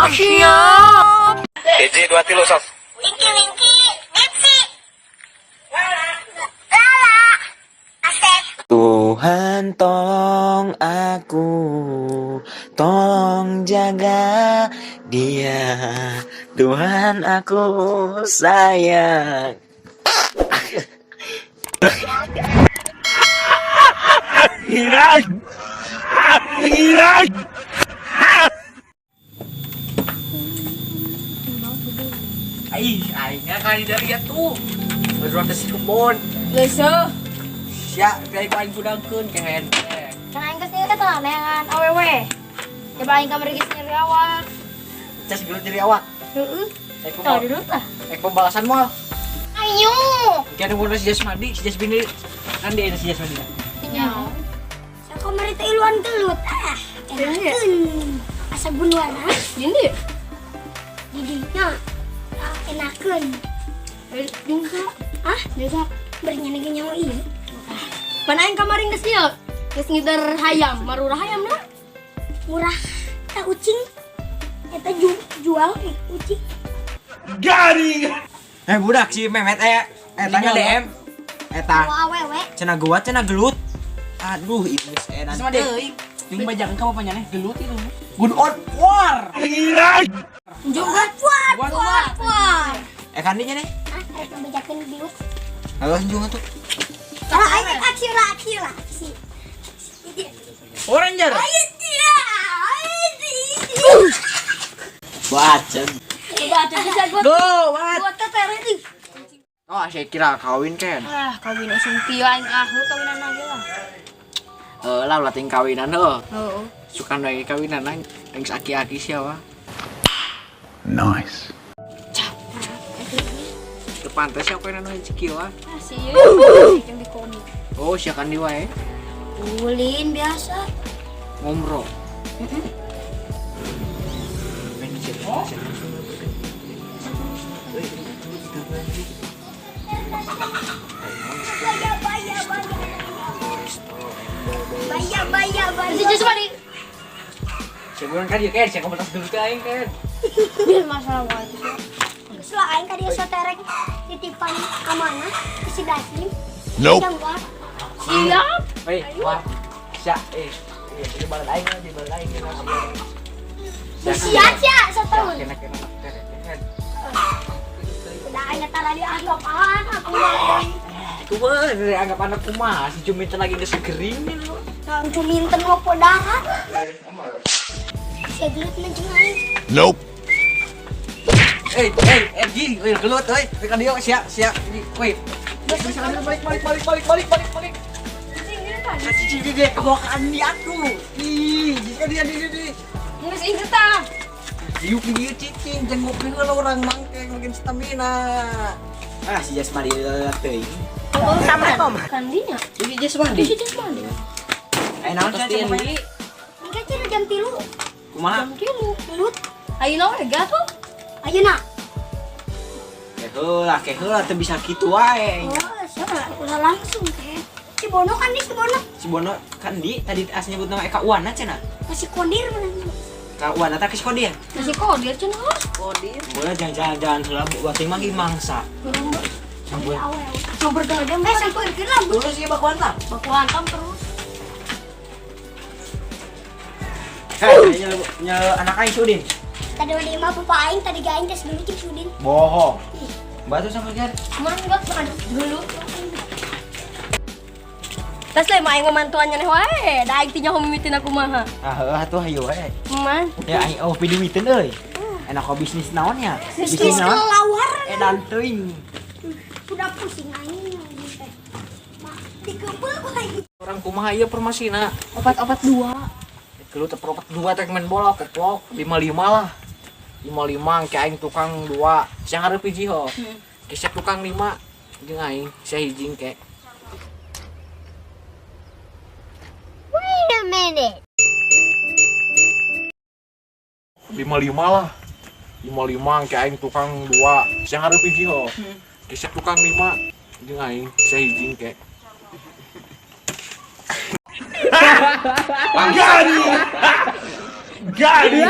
Siap. Hiji dua tilu sos. Wingky Wingky, Dipsy, Lala, Asep. Tuhan, tolong aku, tolong jaga dia. Tuhan, aku sayang. Ih, aingnya kali dari ya tuh. Baru si kebon. Geus heuh. Sia, kayak aing kudangkeun kehen. Kan aing geus nyeri tah neangan awewe. Coba aing kamari geus nyeri awak. Cas gelut nyeri awak. Heeh. Ek Tah dulu tah. Ek pembalasan moal. Ayo. Kayak nunggu si Jasmadi, si Jasmini kan dia si Jasmadi. Nya. Sa kamari teh iluan gelut. Ah, enakeun. Asa bunuan ah. Dindi. Didinya. Ah, enakeun. Eh, dingka. Ah, Desa. bernyana ge nyawa ieu. Pan aing kamari geus ieu. Geus ngider hayam, marurah hayam na. Murah tah ucing. Eta jual ucing. Eh, budak si Mehmet eh eta nge DM. Eta Wa awewe. cenah gua cenah gelut. Aduh, itu geus edan Sama deh. teuing. Jeung bajang ka bapaknya nih gelut itu. Good on war. Juga. Puar, puar, puar. Eh, kandinya nih. Ah, rek ngebejakeun biuk. Halo, junga tuh. Lah, aing aksi lah, aksi lah, aksi. Oh, Ranger. Ayo dia. Ayo dia. Bacen. Coba atuh bisa gua. Go, what? Gua teh tere ih. Oh, saya kira kawin kan. Ah, kawin usum kieu aing ah, heuh kawinan lagi lah. Eh, lah ulah ting kawinan heuh. Heeh. Suka lagi kawinan aing aing aki-aki siapa? Nice. Ke pantai siapa yang anu kieu ah. Ah, si ieu jeung di komik. Oh, sia kan di wae Ulin biasa. ngomro. Baya, baya, baya. Baya, baya, baya. Si Jasmadi. Sebulan kan dia kan, siapa batas gelut aing kan. Biar masalah wae sih. Terus lah aing tadi sotereng titipan amanah isi daslim. Nope. Yang war. Siap. Hei, wah. Sia, iya, jadi balad aing lah, jadi balad aing kena Sia sia setahun. Kena kena kena. Udah aing tara dianggap anak kumaha. Kumaha dari anggap anak kumaha si Juminten lagi geus geringin lu. Kang Juminten mah podahan. Sia gelut menjeng aing. Nope. Eh, eh, eh, Ji, woi gelut euy. Rek dia sia, sia. Ji, woi. Bisa kan balik balik balik balik balik balik balik. Si Cici dia kebawaan dia tuh. Ih, jika dia dia dia. Geus inget tah. Diuk dieu cicing jenguk heula urang mangke makin stamina. Ah, si Jasmadi teuing. Oh, sama Kandinya. Jadi Jasmadi. Si Jasmadi. Eh, naon cenah Terus cenah dia Engke cenah jam 3. Kumaha? Jam 3. Gelut. Ayeuna we ga tuh. Ayeuna. Keheula, keheula teu bisa kitu wae. Oh, siapa? Ulah langsung teh. Si Bono kan di si Bono. Si Bono kan di tadi as nyebut nama Eka Wana cenah. Masih kondir mana? Ka Wana teh geus kodir. Masih kodir cenah. Kodir. Boleh jangan-jangan heula bating mah ge mangsa. Awewe. Samper gadem. Eh, sampeurkeun lah. Terus ieu baku hantam. Baku hantam terus. Hei, nya anak aing si Udin. Tadi mah di imah bapak aing tadi ge aing tes gelut jeung si Udin. Bohong. Batu sama ger. Mun enggak gelut. Tas lah mah aing mah mantuannya nih wae. Da aing teh nyaho mimitin aku mah. Ah, heuh atuh hayu wae. Man. Ya aing oh piduiteun euy. Enak kok bisnis naon nya? Bisnis naon? kelawar. Edan teuing. Udah pusing aing teh. Mah dikebeul ku aing. Orang kumaha ieu formasina? Opat-opat dua. Gelut teh opat dua teh main bola koplok 55 lah. 55 ke aing tukang 2. Sia hareup hiji ho. Ke sia tukang 5 jeung aing sia hiji ke. Wait a minute. 55 lah. 55 ke aing tukang 2. Sia hareup hiji ho. Ke sia tukang 5 jeung aing sia hiji ke. Got him! Got him!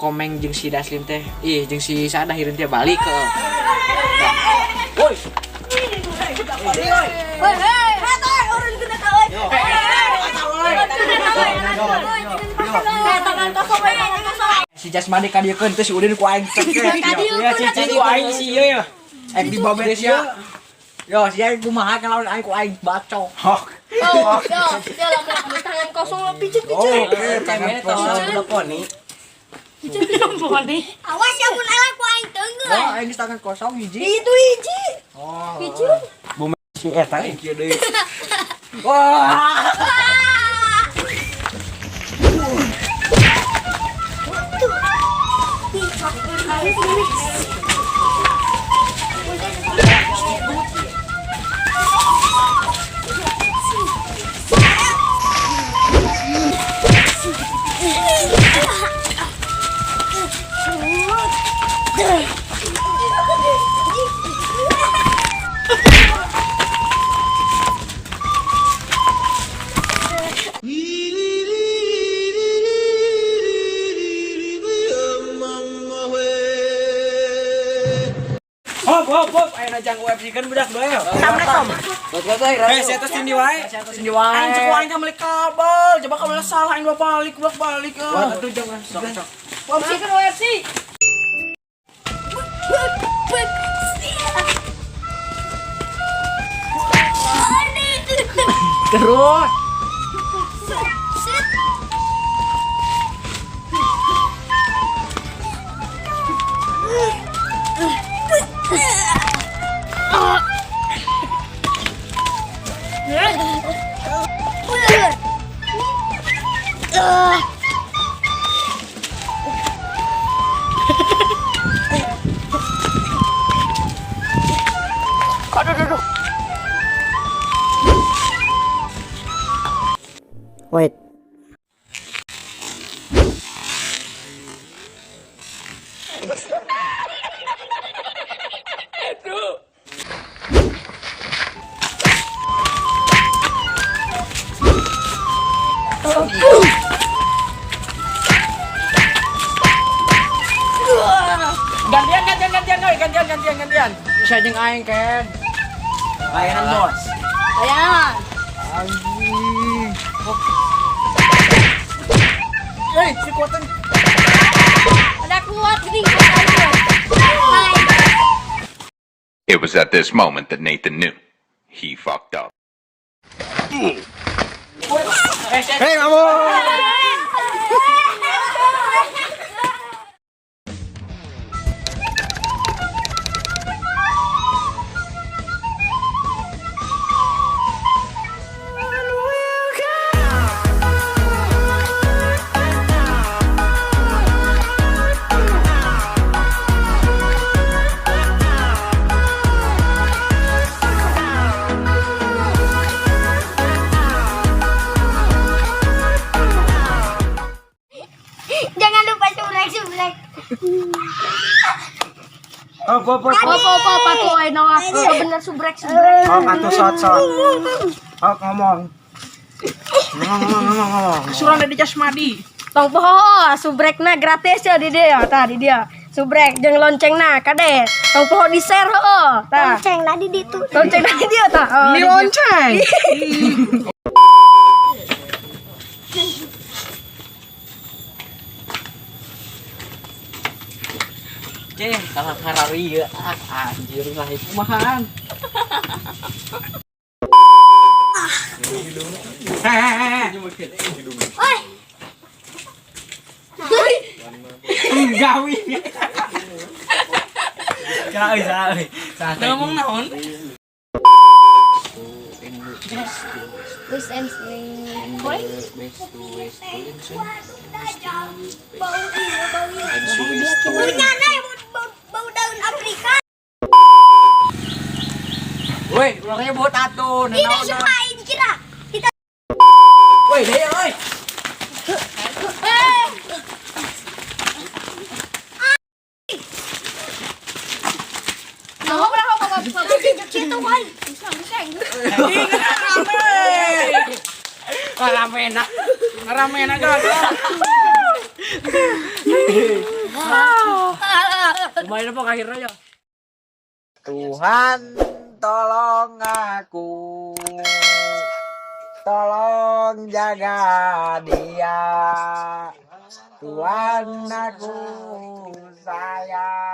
Komeng jeung si Daslim teh. Ih, jeung si Sadah hireun teh balik ke. Woi. Hei, hei, orang kena tahu. Tangan kosong, tangan kosong. Si Jasmani ka dieu keun teh si Udin ku aing cek. Ka Si Cici ku aing si ieu ya. Aing dibabet sia. Yo, si aing kumaha ngelawan aing ku aing bacok. Oh, yo, yo lamun tangan kosong lo pijet Oh, pijet. oke, tangan kosong udah poni. Pijet pijet. Awas ya mun elak ku aing teunggeul. Oh, aing geus tangan kosong hiji. Itu hiji. Oh. Pijet. Si eta kieu deui. Wah. Hop hop hop, ayeuna jang UFC kan budak bae. Assalamualaikum. Eh, saya tos tindi wae. Saya tos tindi wae. Aing cek aing meuli kabel, coba kabel salah aing balik bolak balik. Wah, atuh jangan sok sok. UFC kan UFC. Terus. Wait. Gantian gantian gantian euy, gantian gantian gantian. Bisa jeung aing Ken. Layanan bos. Ayan. Anjing. Eh, si kuatan. Ada kuat gini kuat aja. It was at this moment that Nathan knew. He fucked up. Hei, kamu. Jangan lupa subrek subrek. Hop hop hop. Apa apa apa tuh ayo nawa. Bener subrek subrek. Hop atuh sot sot. Hop ngomong. Ngomong ngomong ngomong. Kesuran dari Jasmadi. Tong poho subrekna gratis ya di dia tah di dia. Subrek jeung loncengna kade. Tong poho di share heuh tah. Lonceng tadi di itu. Lonceng di dia tah. Oh, Ini di dia. lonceng. Ceng, kalah karari ya. Ah, anjir lah itu kumahaan. Hehehe. Oi. Enggak wih. Salah euy, salah euy. Salah. Ngomong naon? Wis and swing. Boy. Bau iya, bau iya. Bau nyana ya, bau, bau daun Afrika. Woi, ulah ribut atuh. Ini suka ini kira. Kita Woi, deh euy. Nah, berapa apa apa. situ woi. Ngaramena. Ngaramena gagal. Lumayan apa akhirnya ya. Tuhan, tolong aku. Tolong jaga dia. Tuhan, aku sayang.